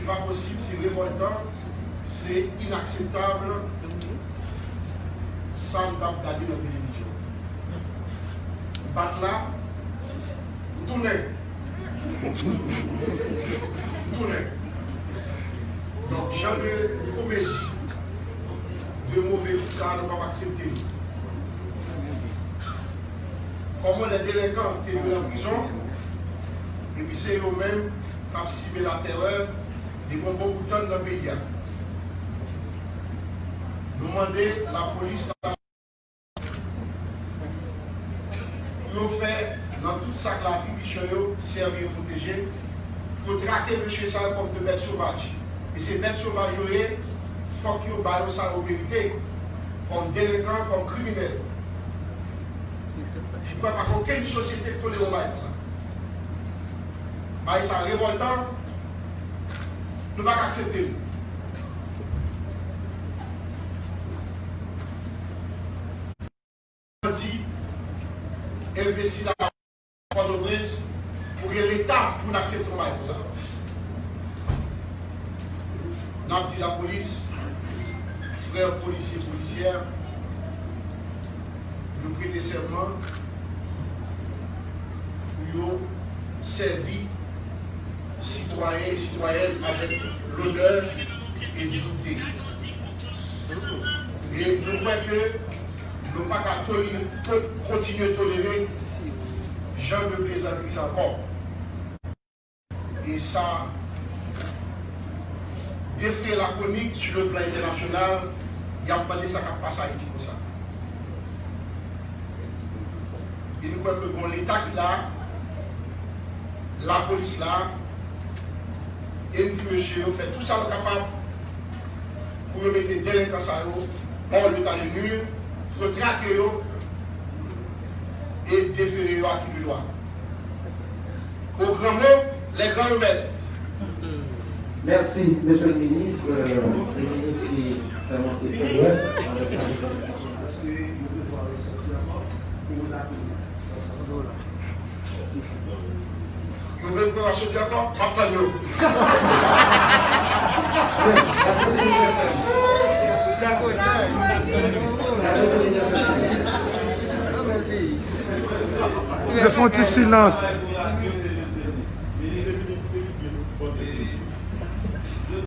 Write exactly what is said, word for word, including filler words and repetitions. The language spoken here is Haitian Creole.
pa posib, se revòltan, se inakseptab. Sa m t ap gade nan televizyon. M pa t la, m tounen. M tounen. Donk, jan de komedi, de move kou sa, nou p ap aksepte l. Kòman lè delenkan te dwe nan prizon, epi se yo menm k ap simen latèrè depi yon bon bout tan nan peyi a. Nou mande lapolis pou yo fè nan tout sa k latribitisyon yo, sèvi yo pwoteje, pou yo trake mesye sa yo kòm de bèt sovaj. E se bèt sovaj yo ye, fòk yo ba yo sa yo merite, kòm delenkan, kòm kriminèl. M kwè pa gen okenn sosyete k tolere yon bagay konsa. Bagay sa revòltan, nou pa ka aksepte l. Bandi envesti la Pòtoprens pou gen Leta pou n aksepte yon bagay konsa. N ap di lapolis, frè polisye, polisyè, yo prete sèman pou yo sèvi sitwayen e sitwayèn avèk lonè e diyite. E nou kwè ke nou pa ka tolere, to-, kontinye tolere jan de plezantri sa ankò. E sa defraye lakonik sou le plan entènasyonal, y ap mande sa k ap pase Ayiti konsa. E nou kwè ke gon Leta ki la, lapolis la, e n di mesye yo fè tou sa yo kapab pou yo mete delenkan sa yo hors d'état de nuire, pou yo trake yo e defere yo à qui de droit. Au grand mot, les grands remèdes. Merci, Monsieur le Ministre. Euh, le ministre qui s'est montré très bref avec la Yo vle pran asodi ankò, m ap tann yo. Yo fè yon ti silans.